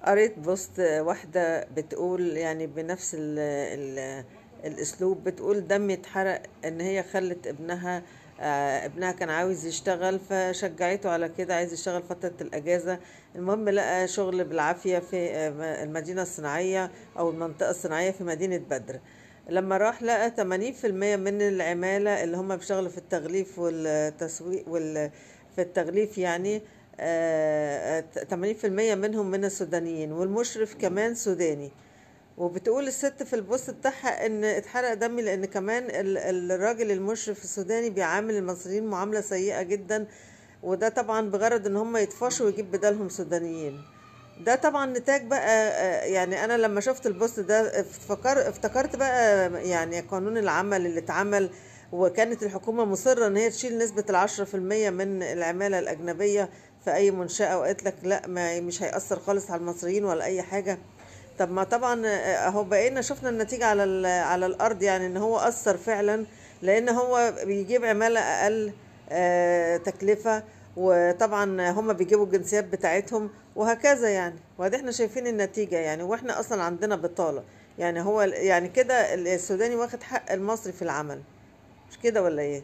قريت post واحدة بتقول يعني بنفس ال الأسلوب، بتقول دمي اتحرق إن هي خلت ابنها، ابنها كان عاوز يشتغل فشجعته على كده، عايز يشتغل فترة الأجازة. المهم لقى شغل بالعافية في المدينة الصناعية أو المنطقة الصناعية في مدينة بدر. لما راح لقى 80% من العمالة اللي هم بيشتغلوا في التغليف والتسويق في التغليف يعني 80% منهم من السودانيين، والمشرف كمان سوداني. وبتقول الست في ال post بتاعها ان اتحرق دمي لان كمان الراجل المشرف السوداني بيعامل المصريين معاملة سيئة جدا، وده طبعا بغرض ان هم يطفشوا ويجيب بدالهم سودانيين. ده طبعا نتاج بقى، يعني انا لما شفت ال post ده افتكرت بقى يعني قانون العمل اللي اتعمل، وكانت الحكومة مصرة ان هي تشيل نسبة 10% من العمالة الأجنبية في أي منشأة، وقالت لك لا، ما مش هيأثر خالص على المصريين ولا أي حاجة. طب ما طبعا اهو بقينا شفنا النتيجة على الأرض، يعني ان هو أثر فعلا، لأن هو بيجيب عمالة أقل تكلفة، وطبعا هم بيجيبوا الجنسيات بتاعتهم وهكذا يعني. وادي احنا شايفين النتيجة يعني، واحنا أصلا عندنا بطالة يعني. هو يعني كده السوداني واخد حق المصري في العمل، مش كده ولا ايه؟